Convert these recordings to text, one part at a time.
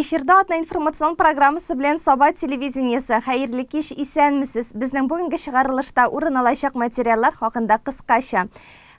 Эфирда атна информацион программасы белән Саба телевидениесе. Хәерле кич, исәнмесез. Безнең бүгенге чыгарылышта урын алачак материаллар хакында кыскача.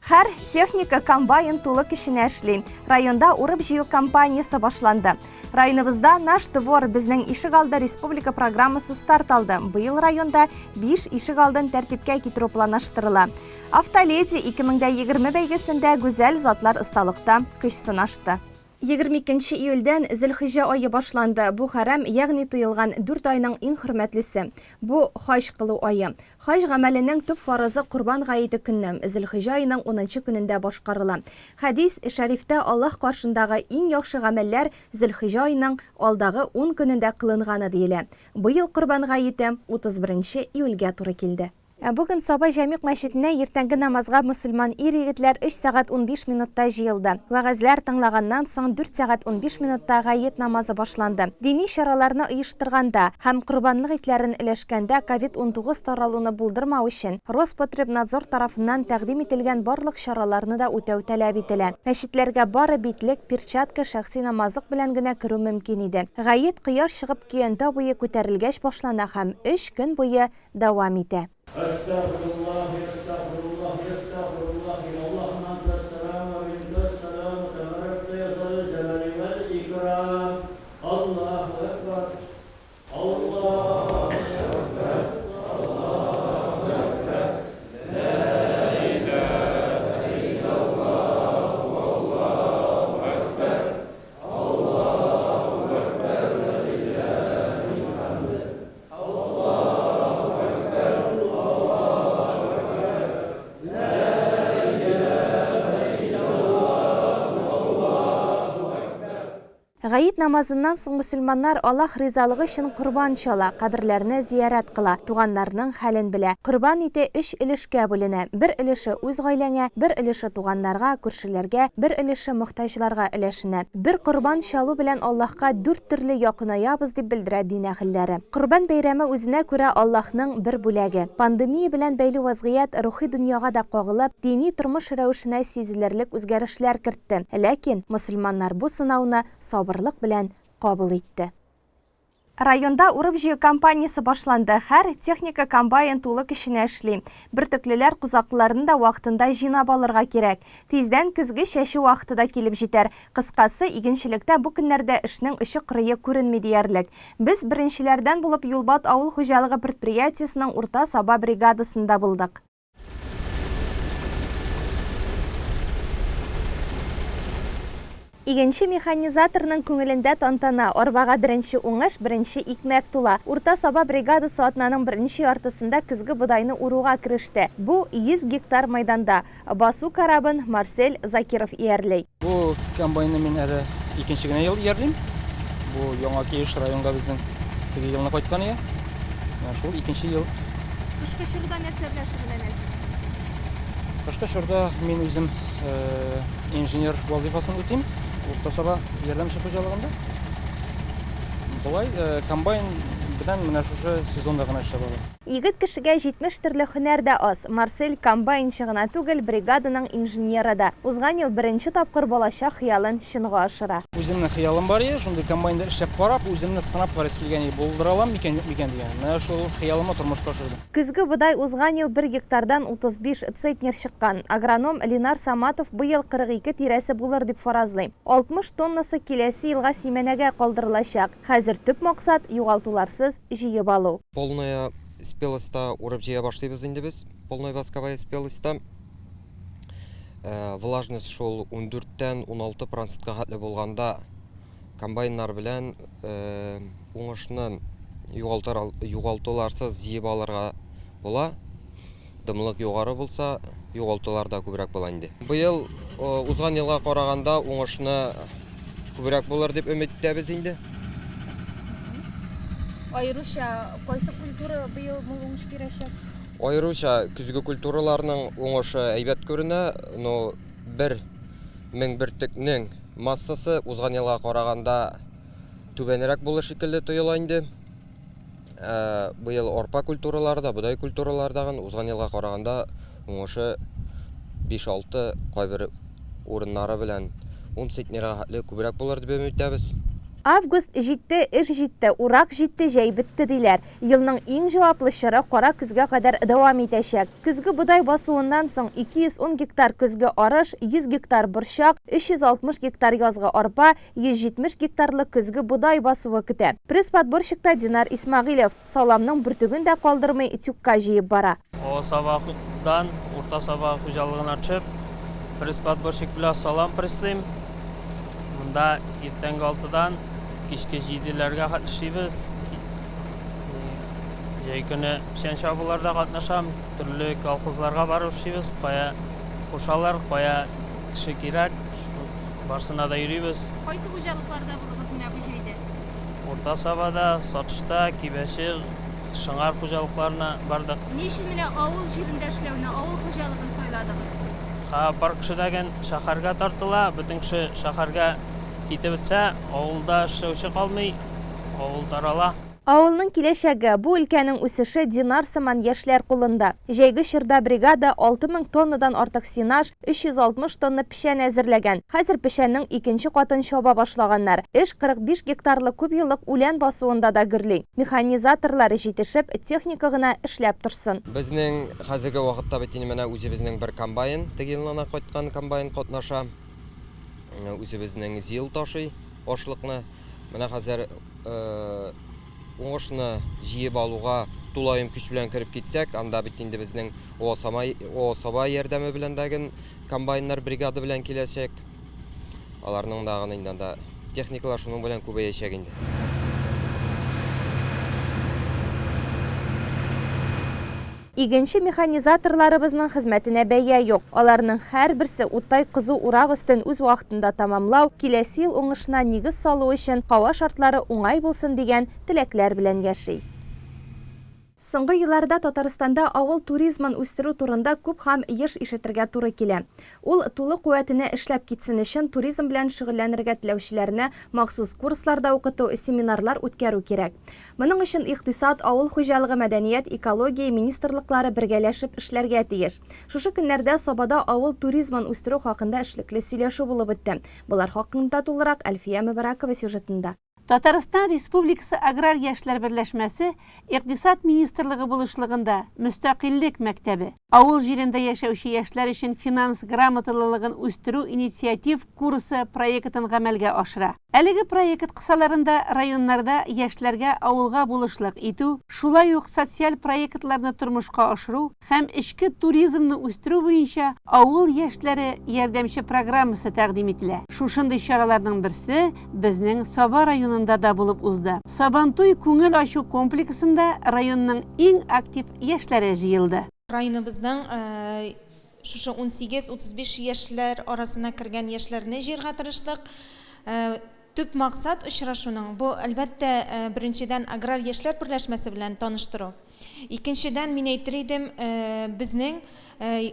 Һәр техника комбайн тулы көченә эшли. Районда урып-җыю кампаниясе башланды. Районыбызда Наш двор безнең ишегалды республика программасы старт алды. Быел районда 5 ишегалдын тәртипкә китерү планлаштырыла. Автоледи 2020 бәйгесендә гүзәл затлар осталыкта көч сынашты. 22 нче июльдән Зөлхиҗә ае башланды. Бу хәрам, ягъни тыелган дүрт айның иң хөрмәтлесе. Бу, хаҗ кылу ае. Хаҗ гамәленең төп фарызы Корбан гаете көнне, Зөлхиҗә аеның унынчы көнендә башкарыла. Хәдис шәрифтә Аллаһ каршындагы иң яхшы гамәлләр Зөлхиҗә аеның алдагы ун көнендә кылынганы диелә. Быел Корбан гаете 31 нче июльгә туры килде. Ә бүген Саба Җәмигъ мәчетенә иртәнге намазга мөселман ир-егетләр өч сәгать 15 минутта җыелды. Вәгазьләр тыңлаганнан соң дүрт сәгать 15 минутта гает намазы башланды. Дини чараларны оештырганда һәм корбанлык итләрен өләшкәндә ковид 19 таралуны булдырмау өчен Роспотребнадзор тарафыннан тәкъдим ителгән барлык чараларны да үтәү таләп ителә. Мәчетләргә бары битлек, перчатка, шәхси намазлык белән генә керү мөмкин иде. Гает кояш чыгып көянтә буе күтәрелгәч башлана һәм өч көн буе дәвам итә. Әстәгъфируллаһи, әстәгъфируллаһи, әстәгъфируллаһи, Аллаһумма анта ссалам вә минкә ссалам, тәбарәктә йа зәл җәлали вәл икрам. Аллаһу әкбәр. Аллаһу әкбәр. Аллаһу әкбәр. Лә иләһә илляллаһ, валлаһу әкбәр. Аллаһу әкбәр, вә лиллаһил хәмд. Гает намазыннан соң мөселманнар Аллаһ ризалыгы өчен корбан чала, каберләрне зиярәт кыла, туганнарның хәлен белә. Корбан ите өч өлешкә бүленә, бер өлеше үз гаиләңә, бер өлеше туганнарга, күршеләргә, бер өлеше мохтаҗларга өләшенә. Бер корбан чалу белән Аллаһка дүрт төрле якынаябыз, дип белдерә дин әһелләре. Корбан бәйрәме үзенә күрә Аллаһның бер бүләге. Пандемия белән бәйле вазгыять рухи дөньяга да кагылып, дини тормыш рәвешенә сизелерлек үзгәрешләр кертте. Ләкин мөселманнар бу сынауны сабырлык белән кабул итте. Районда урып-җыю кампаниясе башланды. Һәр техника комбайн тулы көченә эшли. Бөртеклеләр кузаклыларны да вакытында җыйнап алырга кирәк. Тиздән көзге чәчү вакыты да килеп җитәр. Кыскасы, игенчелектә бу көннәрдә эшнең очы-кырые күренми диярлек. Без беренчеләрдән булып Юлбат авыл хуҗалыгы предприятиесенең Урта Саба бригадасында булдык. Игенче-механизаторның күңелендә тантана, арбага беренче уңыш, беренче икмәк тула. Урта Саба бригадасы атнаның беренче яртысында көзге бодайны уруга кереште. Бу, 100 гектар майданда. Басу корабын Марсель Закиров иярли. Бу комбайнны мин әле икенче генә ел иярлим. Бу яңа килеш районга безнең теге елны кайткан ие. Менә шул икенче ел. Кышкы чорда нәрсә белән шөгыльләнәсез? Кышкы чорда мин үзем инженер вазыйфасын үтим Урта Саба ярдәмче хуҗалыгында. Болай комбайн белән менә шушы сезонда гына эшләп алам. Егет кешегә 70 төрле һөнәр дә аз. Марсель комбайнчы гына түгел, бригаданың инженеры да. Узган ел беренче тапкыр балачак хыялын чынга ашыра. Үземнең хыялым бар иде, шундый комбайнда эшләп карап, үземне сынап карыйсы килгән иде, булдыра алам микән, юк микән дигән. Менә шул хыялымны тормышка ашырдым. Көзге бодай узган ел бер гектардан 35 центнер чыккан. Агроном Ленар Саматов быел 42 тирәсе булыр дип фаразлый. 60 тоннасы киләсе елга симәнәгә калдырылачак. Хәзер төп максат, югалтуларсыз җыеп алу. Полная спелостьта урып-җыя башлыйбыз инде без, полная восковая спелостьта. Влажность шул ундүрттән 16 процентка хәтле булганда комбайннар белән уңышны югалтуларсыз җыеп алырга була. Дымлык югары булса, югалтулар да күбрәк була инде. Быел узган елга караганда уңышны күбрәк булыр дип өмет итәбез инде. Аеруча кайсы культура быел мул уңыш бирәчәк? Аеруча көзге культураларның уңышы әйбәт күренә, но бер 1000 бөртекнең массасы узган елга караганда түбәнрәк булыр шикелле тоела инде. Ә, быел арпа культуралары да, бодай культуралары да узган елга караганда уңышы 5-6 кайбер урыннары белән 10 центнерга хәтле күбрәк булыр дип өмет итәбез. Август җитте, эш җитте, урак җитте, җәй бетте, диләр. Елның иң җаваплы чоры кара көзгә кадәр дәвам итәчәк. Көзге бодай басуыннан соң 210 гектар көзге арыш, 100 гектар борчак, 360 гектар язгы арпа, 170 гектарлы көзге бодай басуы көтә. Пресс-подборщикта Динар Исмәгыйлев. Саламның бөртеген дә калдырмый тюкка җыеп бара. Олы Сабадан Урта Саба хуҗалыгына төшеп, пресс-подборщик белән салам пресслыйм. Монда иртәнге алтыдан кичке җиделәргә хәтле эшлибез. Җәй көне печән чабуларда катнашам, төрле колхозларга барып эшлибез, кая кушалар, кая кеше кирәк, барсына да йөрибез. Кайсы хуҗалыкларда булдыгыз менә бу җәйдә? Урта Сабада, Сатышта, Кибәче, Шыңар хуҗалыкларына бардык. Ни өчен менә авыл җирендә эшләүне, авыл хуҗалыгын сайладыгыз? Бар кеше дә ген шәһәргә тартыла, бөтен кеше шәһәргә китеп бетсә, авылда эшләүче калмый, авыл тарала. Авылның киләчәге, бу өлкәнең үсеше Динар сыман яшьләр кулында. Җәйге чорда бригада 6000 тоннадан артык сенаж, 360 тонна печән әзерләгән. Хәзер печәннең икенче катын чаба башлаганнар. Эш 45 гектарлы күпьеллык үлән басуында да гөрли. Механизаторлар җитешеп, техника гына эшләп торсын. Безнең хәзерге вакытта бит инде менә үзебезнең бер комбайн, теге елны гына кайткан комбайн катнаша. Үзебезнең ЗИЛ ташый ашлыкны. Менә хәзер уңышны җыеп алуга тулаем көч белән кереп китсәк, анда бит инде безнең ООСАБА ярдәме белән дәген комбайннар бригада белән киләчәк. Аларның дагын инде анда техникалар шуның белән күбәячәк инде. Игенче механизаторларыбызның хезмәтенә бәя юк. Аларның һәрберсе уттай кызу урак өстен үз вакытында тәмамлау, киләсе ел уңышына нигез салу өчен һава шартлары уңай булсын дигән теләкләр белән яши. Соңгы елларда Татарстанда авыл туризмын үстерү турында күп һәм еш ишетергә туры килә. Ул тулы куәтенә эшләп китсен өчен туризм белән шөгыльләнергә теләүчеләрне махсус курсларда укыту, семинарлар үткәрү кирәк. Моның өчен икътисад, авыл хуҗалыгы, мәдәният, экология министрлыклары бергәләшеп эшләргә тиеш. Шушы көннәрдә Сабада авыл туризмын үстерү хакында эшлекле сөйләшү булып үтте. Болар хакында тулырак Әлфия Мөбарәкова сюжетында. Татарстан Республикасы Аграр яшьләр берләшмәсе Икътисад министрлыгы булышлыгында Мөстәкыйльлек мәктәбе, авыл җирендә яшәүче яшьләр өчен финанс грамоталылыгын үстерү инициатив курсы проектын гамәлгә ашыра. Әлеге проект кысаларында районнарда яшьләргә авылга булышлык итү, шулай ук социаль проектларны тормышка ашыру һәм эчке туризмны үстерү буенча Авыл яшьләре ярдәмче программасы тәкъдим ителә. Шушындый чараларның берсе безнең Саба районында да булып узды. Сабантуй күңел ачу комплексында районның иң актив яшьләре җыелды. Районыбызның шушы 18-35 яшьләр арасына кергән яшьләрне җыярга тырыштык. Төп максат очрашуның, бу, әлбәттә, беренчедән, аграр яшьләр берләшмәсе белән таныштыру. Икенчедән, мин әйтер идем, безнең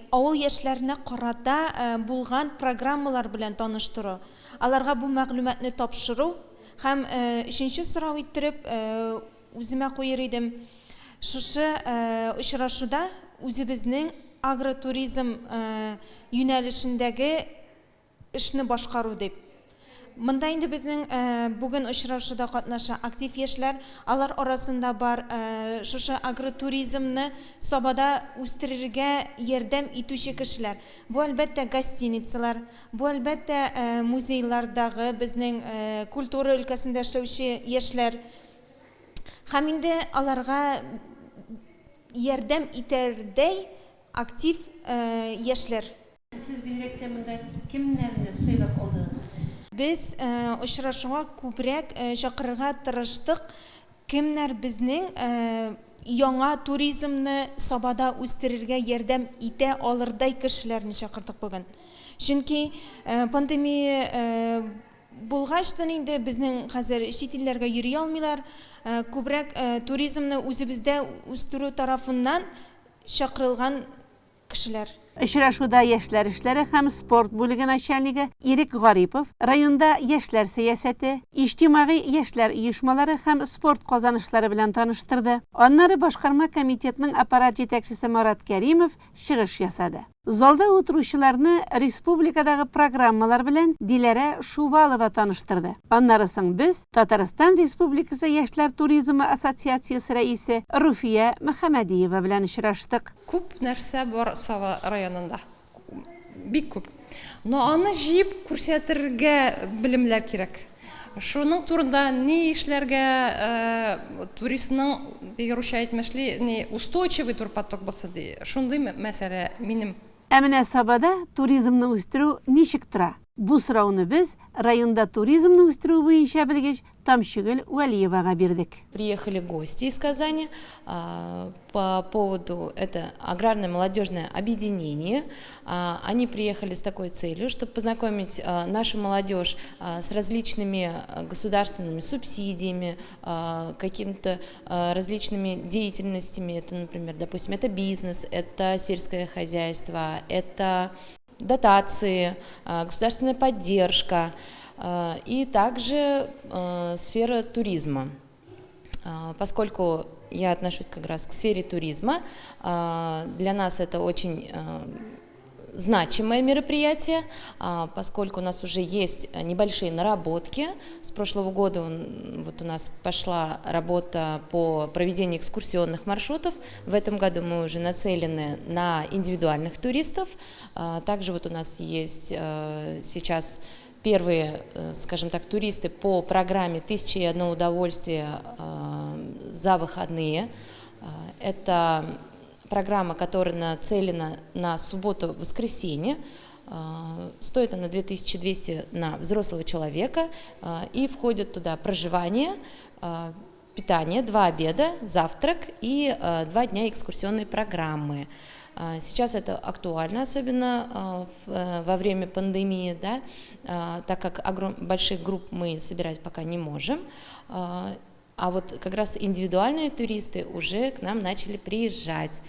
авыл яшьләренә карата булган программалар белән таныштыру. Аларга бу мәгълүматны тапшыру һәм өченче сорау иттереп үземә куер идем, шушы очрашуда үзебезнең агротуризм юнәлешендәге эшне башкару дип. Монда инде безнең бүген очрашуда катнаша актив яшьләр, алар арасында бар шушы агротуризмны Сабада үстерергә ярдәм итүче кешеләр. Бу, әлбәттә, гостиницалар, Бу, әлбәттә, музейлардагы безнең культура өлкәсендә эшләүче яшьләр һәм инде аларга ярдәм итәрдәй актив яшьләр. Сез бигрәк тә монда кемнәрне сайлап алдыгыз? Без очрашуга күбрәк чакырырга тырыштык Кемнәр безнең яңа туризмны Сабада үстерергә ярдәм итә алырдай кешеләрне чакырдык бүген. Чөнки пандемия булгачтын инде безнең хәзер чит илләргә йөри алмыйлар. Күбрәк туризмны үзебездә үстерү тарафыннан чакырылган кешеләр. Очрашуда яшьләр эшләре һәм спорт бүлеге начальнигы Ирек Гарипов, районда яшьләр сәясәте, иҗтимагый яшьләр оешмалары һәм спорт казанышлары белән таныштырды. Аннары башкарма комитетның аппарат җитәкчесе Марат Кәримов чыгыш ясады. Залда утыручыларны республикадагы программалар белән Диләрә Шувалова таныштырды. Аннары соң без Татарстан Республикасы яшьләр туризмы ассоциациясе рәисе Руфия Мөхәммәдиева белән очраштык. Күп нәрсә бар Саба районында. Бик күп. Но аны җыеп күрсәтергә белемләр кирәк. Шуның турында ни эшләргә, туристның, ди русча әйтмешли, ни устойчивый турпоток булсын ди. Шундый мәсьәлә минем. Ә менә Сабада туризмны үстерү ничек тора? Бу сорауны без районда туризмны үстерү буенча белгеч Тамчыгөл Вәлиевага бирдек. Приехали гости из Казани по поводу, это аграрное молодежное объединение. Они приехали с такой целью, чтобы познакомить нашу молодежь с различными государственными субсидиями, какими-то различными деятельностями. Это, например, допустим, это бизнес, это сельское хозяйство, это дотации, государственная поддержка и также сфера туризма. Поскольку я отношусь как раз к сфере туризма, для нас это очень значимое мероприятие, поскольку у нас уже есть небольшие наработки. С прошлого года вот у нас пошла работа по проведению экскурсионных маршрутов. В этом году мы уже нацелены на индивидуальных туристов. Также вот у нас есть сейчас первые, скажем так, туристы по программе «Тысяча и одно удовольствие за выходные». Это программа, которая нацелена на субботу-воскресенье. Стоит она 2200 на взрослого человека, и входит туда проживание, питание, 2 обеда, завтрак и 2 дня экскурсионной программы. Сейчас это актуально, особенно во время пандемии, да, так как больших групп мы собирать пока не можем. А вот как раз индивидуальные туристы уже к нам начали приезжать.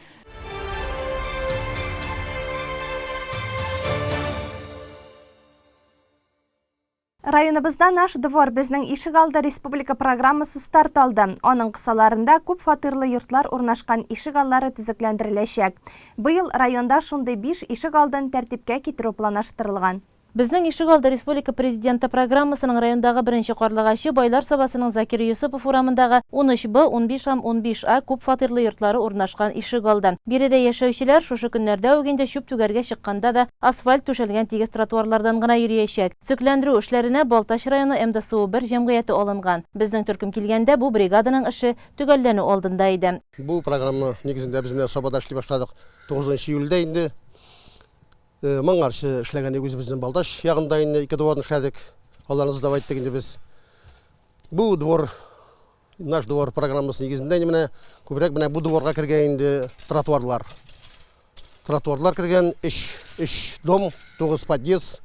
Районыбызда Наш двор безнең ишегалды республика программасы старт алды. Аның кысаларында күп фатирлы йортлар урнашкан ишегаллары төзекләндереләчәк. Быел районда шундый 5 ишегалдын тәртипкә китерү планлаштырылган. Безнең ишегалды республика президенты программасының райондагы беренче карлыгачы Байлар Сабасының Закир Йосыпов урамындагы 13Б, 15 һәм 15А күп фатирлы йортлары урнашкан ишегалды. Биредә яшәүчеләр шушы көннәрдә үк инде чүп түгәргә чыкканда да асфальт түшәлгән тигез тротуарлардан гына йөриячәк. Төзекләндерү эшләренә Балтач районы МДСУ-1 җәмгыяте алынган. Безнең төркем килгәндә бу бригаданың эше төгәлләнү алдында иде. Бу программа нигезендә без менә Сабада эшли башладык 9 июльдә инде. Моңарчы эшләгән үзебезнең Балтач ягында инде ике дворны эшләдек. Аларны сдавать иттек инде без. Бу двор, наш двор программасы нигезендә инде менә күбрәк менә бу дворга кергән инде тротуарлар. Тротуарлар кергән, 3 дом, 9 подъезд.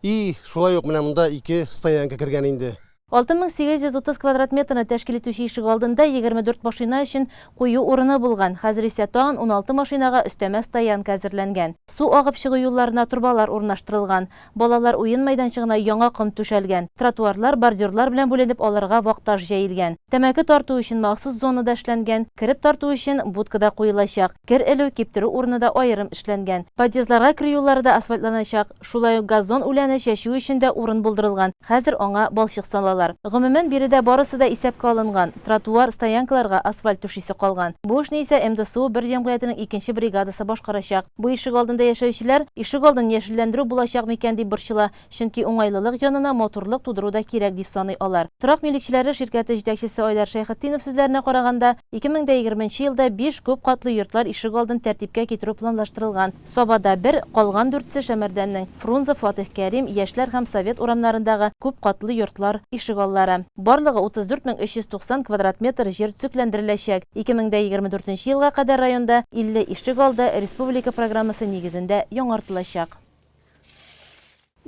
И шулай ук менә монда 2 стоянка кергән инде. 6830 квадрат метрны тәшкил итүче ишегалдында 24 машина өчен кую урыны булган. Хәзер исә тагын 16 машинага өстәмә стоянка әзерләнгән. Су агып чыгу юлларына торбалар урнаштырылган. Балалар уен мәйданчыгына яңа ком түшәлгән. Тротуарлар бордюрлар белән бүленеп, аларга вак таш җәелгән. Тәмәке тарту өчен махсус зона да эшләнгән. Кереп тарту өчен будка да куелачак. Кер элү, киптерү урыны да аерым эшләнгән. Подъездларга керү юллары да асфальтланачак. Шулай ук газон үләне чәчү өчен дә урын булдырылган. Хәзер аңа балчык салалар. Гомумән, биредә барысы да исәпкә алынган. Тротуар, стоянкаларга асфальт түшисе калган. Бу эшне исә МДСУ-1 җәмгыятенең икенче бригадасы башкарачак. Бу ишегалдында яшәүчеләр ишегалдын яшелләндерү булачак микән дип борчыла. Чөнки уңайлылык янына матурлык тудыру да кирәк дип саный алар. Торак милекчеләре ширкәте җитәкчесе Айдар Шәйхетдинов сүзләренә караганда, 2020 нче елда биш күп катлы йортлар ишегалдын тәртипкә китерү планлаштырылган. Сабада бер, калган дүртесе Шәмәрдәннең Фрунзе, Фатыйх Кәрим, Яшьләр һәм Совет урамнарындагы күп катлы йортлар ишегаллары. Барлыгы 34 390 квадрат метр җир төзекләндереләчәк. 2024 нче елга кадәр районда 50 ишегалды республика программасы нигезендә яңартылачак.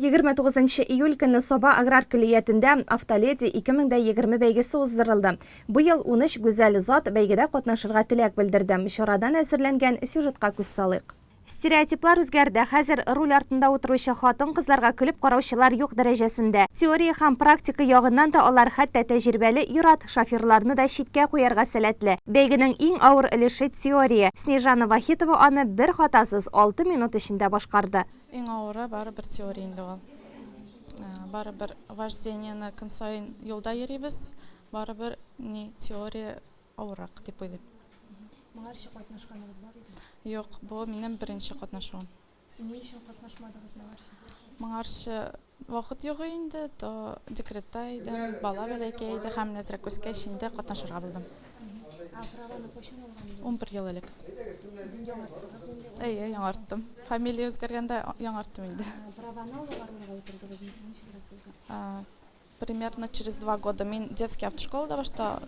29 июль көнне Саба аграр көллиятендә Автоледи 2020 бәйгесе уздырылды. Быел 13 гүзәл зат бәйгедә катнашырга теләк белдерде. Чарадан әзерләнгән сюжетка күз салыйк. Стереотиплар үзгәрде, хәзер руль артында утыручы хатын-кызларга көлеп караучылар юк дәрәҗәсендә. Теория һәм практика ягыннан да алар хәтта тәҗрибәле ир-ат шоферларны да читкә куярга сәләтле. Бәйгенең иң авыр өлеше, теория. Снежана Вахитова аны бер хатасыз алты минут эчендә башкарды. Иң авыры барыбер теория инде ул. Барыбер вождениене көн саен юлда йөрибез, барыбер ни теория авыррак дип уйлыйм. Моңарчы катнашканыгыз бар идеме? Юк, бу минем беренче катнашуым. Ни өчен катнашмадыгыз моңарчы? Моңарчы вакыт юк инде, то декретта идем, бала бәләкәй иде һәм әзрәк үскәч инде катнашырга булдым. Ә праваны кайчан алган идегез? 11 ел элек. Яңарттыгыз инде? Әйе, яңарттым. Фамилия үзгәргәндә яңарттым инде. Праваны алуга рульгә утырдыгызмы соң, ничегрәк булды? Примерно через два года мин детский автошколада башта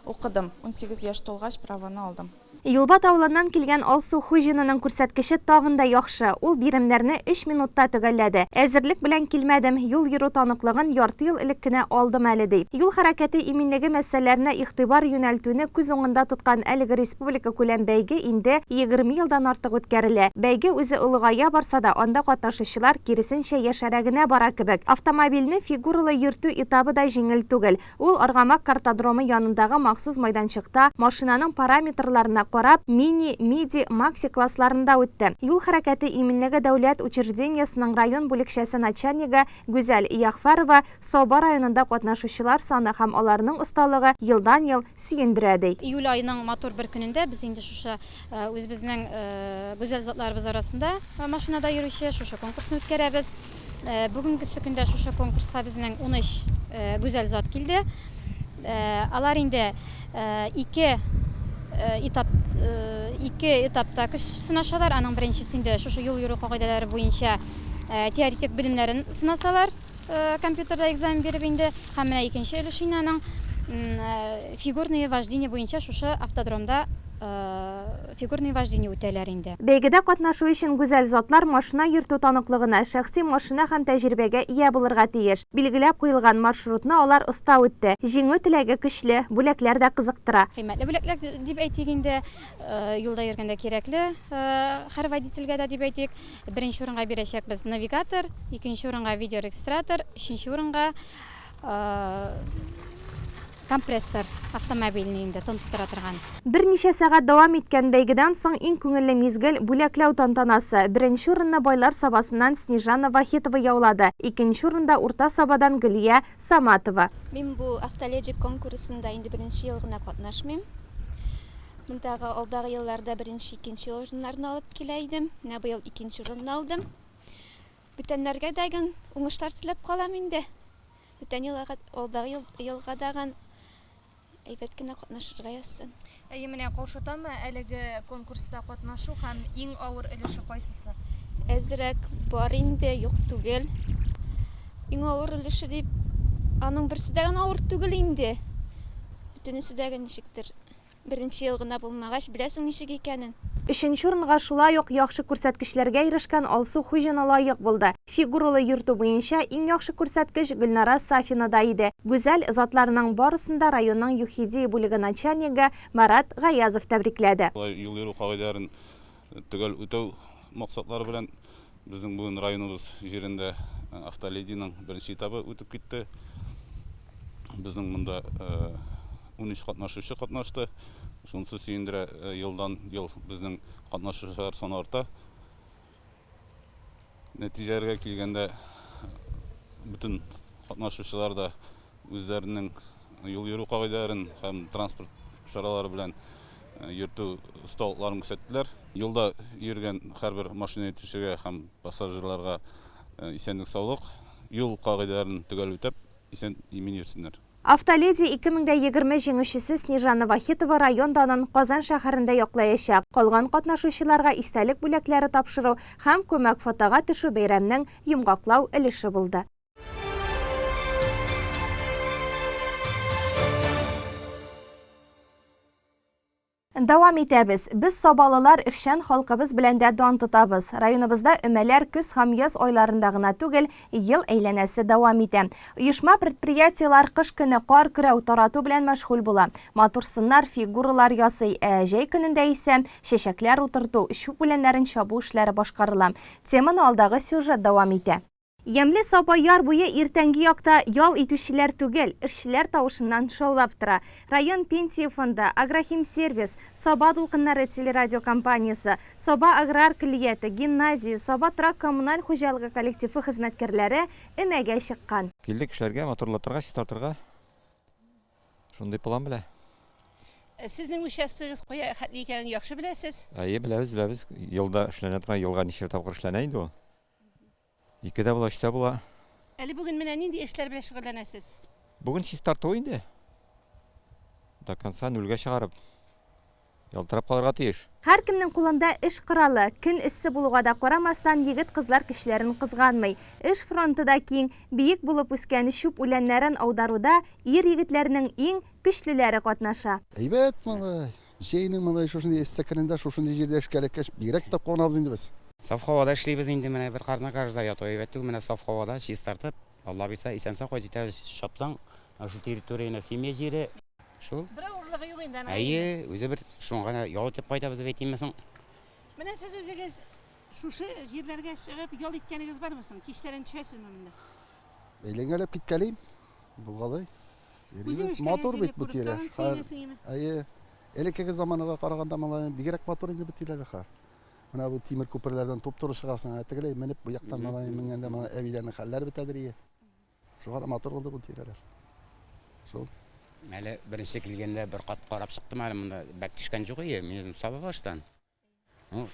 укыдым. 18 яшь тулгач праваны алдым. Юлбат авылыннан килгән Алсу Хуҗинаның күрсәткече тагын да яхшы, ул биремнәрне өч минутта төгәлләде. Әзерлек белән килмәдем, юл йөрү таныклыгын ярты ел элек кенә алдым әле, ди. Юл хәрәкәте иминлеге мәсьәләләренә игътибар юнәлтүне күз уңында тоткан әлеге республикакүләм бәйге инде 20 елдан артык үткәрелә. Бәйге үзе олыгая барса да, анда катнашучылар, киресенчә, яшәрә генә бара кебек. Автомобильне фигуралы йөртү этабы да җиңел түгел. Ул Аргамак картодромы янындагы махсус майданчыкта машинаның параметрларына карап, мини, миди, макси классларында үтте. Юл хәрәкәте иминлеге дәүләт учреждениесенең район бүлекчәсе начальнигы Гүзәл Ягъфәрова Саба районында катнашучылар саны һәм аларның осталыгы елдан-ел сөендерә, ди. Июль аеның матур бер көнендә без инде шушы үзебезнең гүзәл затларыбыз арасында машинада йөрүче шушы конкурсны үткәрәбез. Бүгенгесе көндә шушы конкурска безнең 13 гүзәл зат килде. Алар инде ике этап ике этапта көч сынашалар. Аның беренчесе инде шушы юл йөрү кагыйдәләре буенча теоретик белемнәрен сынасалар. Компьютерда экзамен биреп инде. Һәм менә икенче өлеше инде аның фигурное вождение буенча шушы автодромда фигурное вождение үтәләр инде. Бәйгедә катнашу өчен гүзәл затлар машина йөртү таныклыгына, шәхси машина һәм тәҗрибәгә ия булырга тиеш. Билгеләп куелган маршрутны алар оста үтте. Җиңү теләге көчле, бүләкләр дә кызыктыра. Кыйммәтле бүләкләр дип әйтик инде, юлда йөргәндә кирәкле һәр водительгә дә дип әйтик. Беренче урынга бирәчәкбез навигатор, икенче урынга видеорегистратор, өченче урынга компрессор автомобильный инде тын тутыра торган. Берничә сәгать дәвам иткән бәйгедән соң иң күңелле мизгел, бүләкләү тантанасы. Беренче урынны Байлар Сабасыннан Снежана Вахитова яулады, икенче урында Урта Сабадан Гөлия Саматова. Мин бу Автоледи конкурсында инде беренче ел гына катнашмыйм. Мондагы алдагы елларда беренче, икенче урыннарны алып килә идем. Менә быел икенче урынны алдым. Бүтәннәргә дә уңышлар теләп калам инде. Бүтән елга, алдагы ел, елга дагын әйбәт кенә катнашырга язсын. Әйе, менә каушатамы әлеге конкурста катнашу һәм иң авыр өлеше кайсысы? Әзрәк бар инде, юк түгел. Иң авыр өлеше дип, аның берсе дә генә авыр түгел инде. Бөтенесе дә ничектер Беренче ел гына булмагач, беләсең ничек икәнен. Өченче урынга шулай ук яхшы күрсәткечләргә ирешкән Алсу Хуҗина лаек булды. Фигуралы йөртү буенча иң яхшы күрсәткеч Гөлнара Сафинада иде. Гүзәл затларның барысын да районның ЮХИДИ бүлеге начальнигы Марат Гаязов тәбрикләде. Шулай юл йөрү кагыйдәләрен төгәл үтәү максатлары белән безнең бүген районыбыз җирендә Автолединың беренче этабы үтеп китте. Безнең монда 13 катнашучы катнашты. Шунысы сөендерә, елдан-ел безнең катнашучылар саны арта. Нәтиҗәләргә килгәндә, бөтен катнашучылар да үзләренең юл йөрү кагыйдәләрен һәм транспорт чаралары белән йөртү осталыкларын күрсәттеләр. Юлда йөргән һәрбер машина йөртүчегә һәм пассажирларга исәнлек-саулык, юл кагыйдәләрен төгәл үтәп, исән-имин йөрсеннәр. Автоледи 2020 җиңүчесе Снежана Вахитова район данын Казан шәһәрендә яклаячак. Калган катнашучыларга истәлек бүләкләре тапшыру һәм күмәк фотога төшү бәйрәмнең йомгаклау өлеше булды. Дәвам итәбез. Без сабалылар эшчән халкыбыз белән дә дан тотабыз. Районыбызда өмәләр көз һәм яз айларында гына түгел, ел әйләнәсе дәвам итә. Оешма-предприятиеләр кыш көне кар көрәү, тарату белән мәшгуль була. Матур сыннар, фигуралар ясый. Ә җәй көнендә исә чәчәкләр утырту, чүп үләннәрен чабу эшләре башкарыла. Теманы алдагы сюжет дәвам итә. Ямьле Саба яр буе иртәнге якта ял итүчеләр түгел, эшчеләр тавышыннан шаулап тора. Район Пенсия фонды, Агрохимсервис, Саба дулкыннары телерадиокомпаниясе, Саба аграр көллияте, гимназия, Саба торак-коммуналь хуҗалыгы коллективы хезмәткәрләре өмәгә чыккан. Килдек эшләргә, матурлатырга, чистартырга. Шундый план белә. Сезнең участогыгыз кая хәтле икәнен яхшы беләсез. Әйе, беләбез, беләбез. Елда эшләнә торган, елга ничә тапкыр эшләнә инде ул. Икедә була, өчтә була. Әле бүген менә нинди эшләр белән шөгыльләнәсез? Бүген чистарту инде. До конца нульгә чыгарып, ялтырап калырга тиеш. Һәркемнең кулында эш коралы. Көн эссе булуга да карамастан, егет-кызлар көчләрен кызганмый. Эш фронты да киң, биек булып үскән чүп үләннәрен аударуда ир-егетләрнең иң көчлеләре катнаша. Әйбәт, малай. Җәйнең мондый шушындый эссе көнендә шушындый җирдә эшкә эләккәч, бигрәк тә куанабыз инде без. Саф һавада эшлибез инде менә, бер карны гаражда яту әйбәт түгел, менә саф һавада чистартып, Алла боерса, исән-сау кайтып китәбез. Чапсаң, шул территорияне химия җире, шул. Бер авырлыгы юк инде аның, әйеме? Әйе, үзе бер шуңа гына ял итеп кайтабыз дип әйтимме соң? Менә сез үзегез шушы җирләргә чыгып ял иткәнегез бармы соң? Кичләрен төшәсезме монда? Әйләнгәләп киткәлим, булгалый. Йөрибез. Матур бит бу тирә. Әйе. Элеккеге заманнарга караганда малай бигрәк матур инде бу тирәләр хәзер. Менә бу тимер күперләрдән туп-туры чыгасың, ә тегеләй менеп бу яктан малай менгәндә малай әбиләрнең хәлләре бетәдер ие. Шуңа да матур булды бу тирәләр. Шул. Әле беренче килгәндә бер кат карап чыктым әле монда бәк төшкән юк ие, мин Сабабаштан. Ну,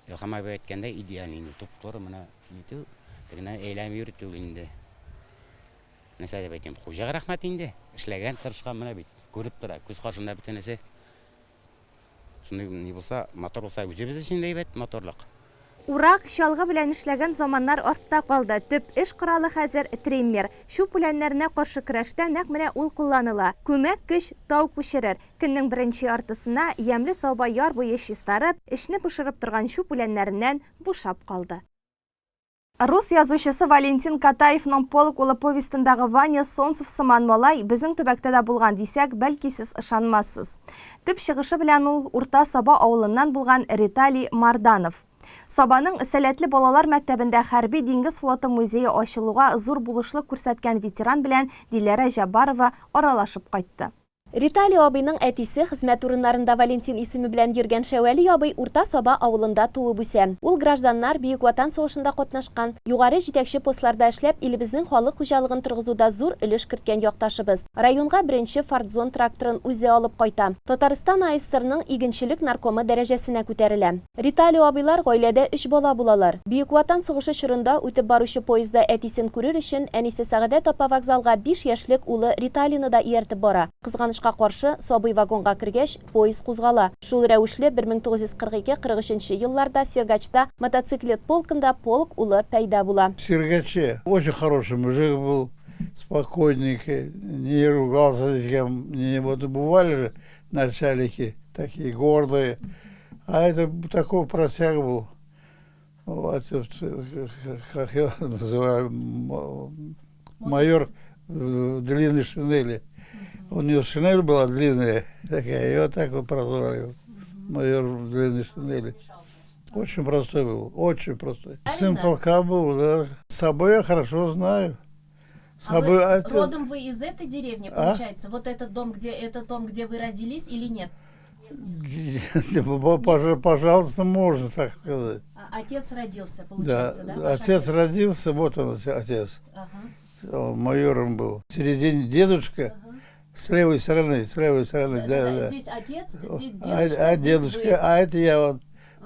Илһам абый әйткәндәй, идеаль инде, туп-туры менә нитү, тегенә әйләнеп йөрү түгел инде. Нәрсә дип әйтим, хуҗага рәхмәт инде, эшләгән, тырышкан менә бит, күреп тора, күз каршында бөтенесе. Шундый ни булса, матур булса, үзебез өчен дә әйбәт матурлык. Урак, чалгы белән эшләгән заманнар артта калды. Төп эш коралы хәзер, триммер. Чүп үләннәренә каршы көрәштә нәкъ менә ул кулланыла. Күмәк көч тау күчерер. Көннең беренче яртысына ямьле Саба яр буе чистарып, эчне пошырып торган чүп үләннәреннән бушап калды. Рус язучысы Валентин Катаевның Полк улы повестендагы Ваня Солнцев сыман малай безнең төбәктә дә булган дисәк, бәлки сез ышанмассыз. Төп чыгышы белән ул Урта Саба авылыннан булган Риталий Марданов. Сабаның Сәләтле балалар мәктәбендә Хәрби диңгез флоты музее ачылуга зур булышлык күрсәткән ветеран белән Диләрә Җәббарова аралашып кайтты. Риталий абыйның әтисе, хезмәт урыннарында Валентин исеме белән йөргән Шәвәли абый Урта Саба авылында туып үсә. Ул гражданнар, Бөек Ватан сугышында катнашкан, югары җитәкче постларда эшләп, илебезнең халык хуҗалыгын торгызуда зур өлеш керткән якташыбыз. Районга беренче Фордзон тракторын үзе алып кайта. Татарстан АССРның игенчелек наркомы дәрәҗәсенә күтәрелә. Риталий абыйлар гаиләдә өч бала булалар. Бөек Ватан сугышы чорында үтеп баручы поездда әтисен күрер өчен, әнисе Сәгадәт апа вокзалга биш яшьлек улы Риталийны да ияртеп бара. Кызганычка каршы, сабый вагонга кергәч, поезд кузгала. Шул рәвешле 1942, 43 нче елларда Сергачта мотоциклет полкында полк улы пәйда була. В Сергаче очень хороший мужик был, спокойненький, не ругался ни с кем, не вот бывали же начальники такие гордые. А это такой просяк был. Вот, как я называю, майор в длинной шинели. У него шинель была длинная такая, и вот так вот прозвали. Майор в длинной шинели. Очень простой был, очень простой. Сын полка был, да. С собой я хорошо знаю. А вы, а родом вы из этой деревни, а? получается? А? Вот этот дом, где этот дом, где вы родились или нет? Пожалуйста, можно так сказать. А отец родился, получается, да? да? Отец, отец родился, вот он, отец. Ага. Он майором был. В середине дедушка, ага. с левой стороны, с левой стороны, да, да. да. Здесь отец, здесь дедушка. А, а дедушка, вы. а это я вот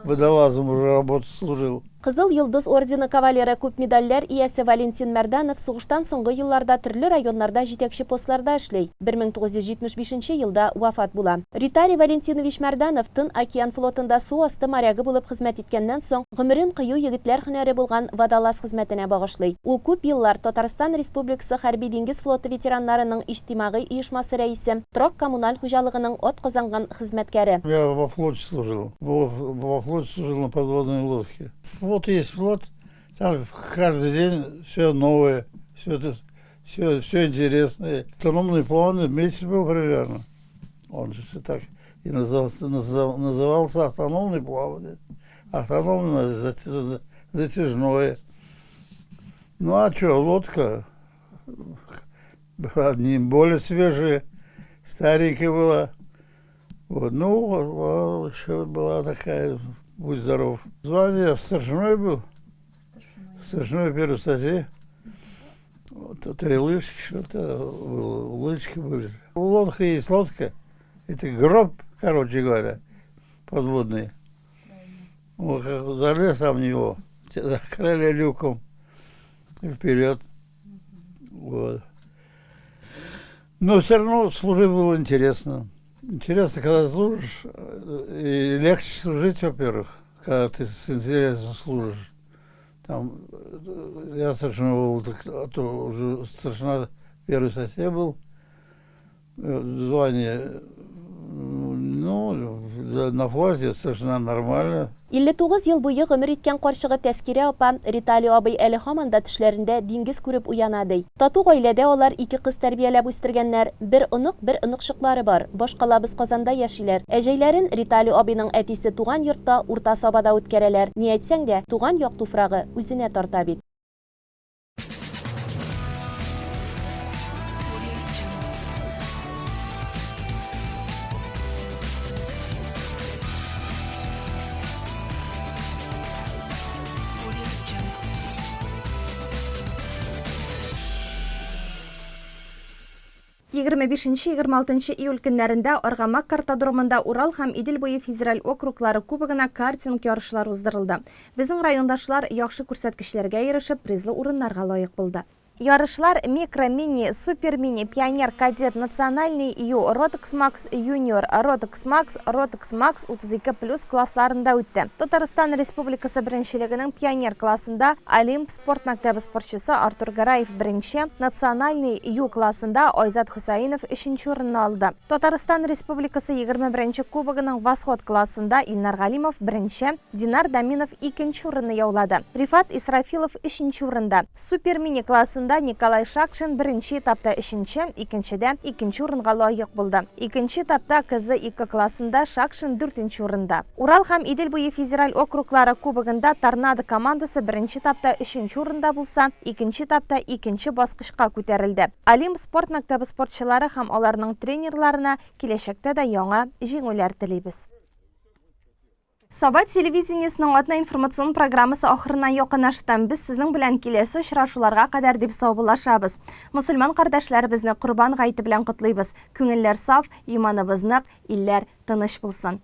водолазом уже работу служил. Кызыл Йолдыз ордены кавалеры, күп медальләр иясе Валентин Мәрданов сугыштан соңгы елларда төрле районнарда җитәкче постларда эшли, 1975 нче елда вафат була. Риталий Валентинович Мәрданов Тын океан флотында су асты морягы булып хезмәт иткәннән соң, гомерен кыю егетләр һөнәре булган водолаз хезмәтенә багышлый. Ул күп еллар Татарстан Республикасы Хәрби-диңгез флоты ветераннарының иҗтимагый оешмасы рәисе, торак-коммуналь хуҗалыгының атказанган хезмәткәре. Я во флоте служил. Во флоте служил на подводной лодке. Флот есть флот, там каждый день все новое, все, все, все интересное. Автономный план месяц был примерно. Он же так и назывался, назывался автономный плавание. Автономное затяжное. Ну а что, лодка, одни более свежие, старенькая была. Вот, ну, еще была такая, будь здоров. Звание старшиной был. Старшиной первой статьи. Вот, три лыжки, что-то было, лыжки были. Лодка есть лодка. Это гроб, короче говоря, подводный. Вот, как залез там в него, закрыли люком и вперед. Вот. Но все равно служить было интересно. Интересно, когда служишь, и легче служить, во-первых, когда ты с интересом служишь. Там я старшина был, так, а то уже старшина первой статьи был, звание, ну, на флоте старшина нормально. 59 ел буе гомер иткән карчыгы Тәскирә апа, Риталий абый әле һаман да төшләрендә диңгез күреп уяна, ди. Тату гаиләдә алар ике кыз тәрбияләп үстергәннәр, бер онык, бер оныкчыклары бар. Башкалабыз Казанда яшиләр. Ә җәйләрен Риталий абыйның әтисе туган йортта, Урта Сабада үткәрәләр. Ни әйтсәң дә, туган як туфрагы үзенә тарта бит. 25-26 июль көннәрендә Аргамак картодромында Урал һәм Идел буе федераль округлары кубогына картинг ярышлары уздырылды. Безнең райондашлар яхшы күрсәткечләргә ирешеп, призлы урыннарга лаек булды. Ярышлар микро, мини, супер мини, пионер, кадет, национальный, ю, Ротекс Макс Юниор, Ротекс Макс, Ротекс Макс 32 плюс классларында үтте. Татарстан Республикасы беренчелегенең пионер классында Олимп спорт мәктәбе спортчысы Артур Гараев беренче, национальный, ю классында Айзат Хөсәенов өченче урынны алды. Татарстан Республикасы 21 нче Кубогының Восход классында Илнар Галимов беренче, Динар Даминов икенче урынны яулады. Рифат Исрафилов өченче урында. Супер-мини классында Николай Шакшин беренче этапта өченче, икенчедә икенче урынга лаек булды. Икенче этапта КЗ-2 классында Шакшин дүртенче урында. Урал һәм Идел буе федераль округлары кубогында Торнадо командасы беренче этапта өченче урында булса, икенче этапта икенче баскычка күтәрелде. Олимп спорт мәктәбе спортчылары һәм аларның тренерларына киләчәктә дә яңа җиңүләр телибез. Саба телевидениесының атна информацион программасы ахырына якынашты. Без сезнең белән киләсе очрашуларга кадәр дип саубуллашабыз. Мусульман кардәшләребезне Корбан гаете белән котлыйбыз. Күңелләр саф, иманыбыз нык, илләр тыныч булсын.